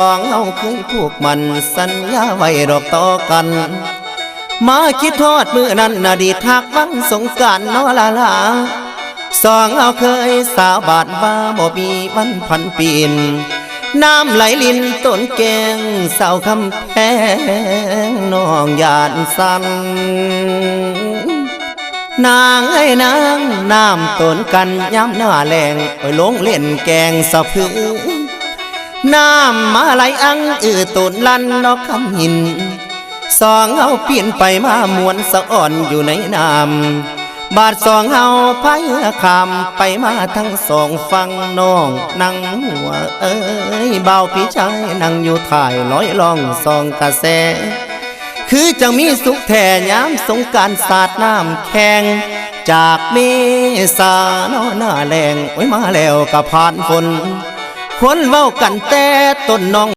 ສອງເຮົາເຄີຍຜູກໝັ້ນສັນຍາໄວ້ດອກຕໍ່ກັນ ມາຄິດຮອດມື້ນັ້ນ ອະດີດຮັກວັງສົງການນໍລາລາ. ສອງເຮົາເຄີຍສາບານວ່າບໍ່ມີວັນຜັນປີນ ນ້ຳໄຫຼລິນຕົ້ນແກ້ງສາວຄຳແພງ ນ້ອງຢ້ານສັ່ນ. ນາງເອີຍນາງ ນ້ຳຕົ້ນກັນຍາມໜ້າແລ້ງ ໂອ້ຍ ລົງເຫຼັ້ນແກ້ງສະພຶງ ນ້ຳມາໄຫຼອັ່ງ ອືໂຕນລັນນອກຄຳຫີນ. ສອງເຮົາປີນໄປມາມ່ວນສະອອນຢູ່ໃນນ້ຳ ບາດສອງເຮົາພາຍເຮືອຂ້າມໄປມາທັງສອງຝັ່ງ ນ້ອງນັ່ງຫົວເອີຍ ບ່າວພີ່ຊາຍນັ່ງຢູ່ທ້າຍ ລອຍລ່ອງສ່ອງກະແສ ຄືຈັ່ງມີສຸກແທ້ຍາມສົງການສາດນ້ຳແຂ່ງ ຈາກເມສານໍໜ້າແລ້ງ ໂອ້ຍ ມາແລ້ວກະຜ່ານຝົນ ຄົນເວົ້າກັນແຕ່ຕົ້ນນ້ອງ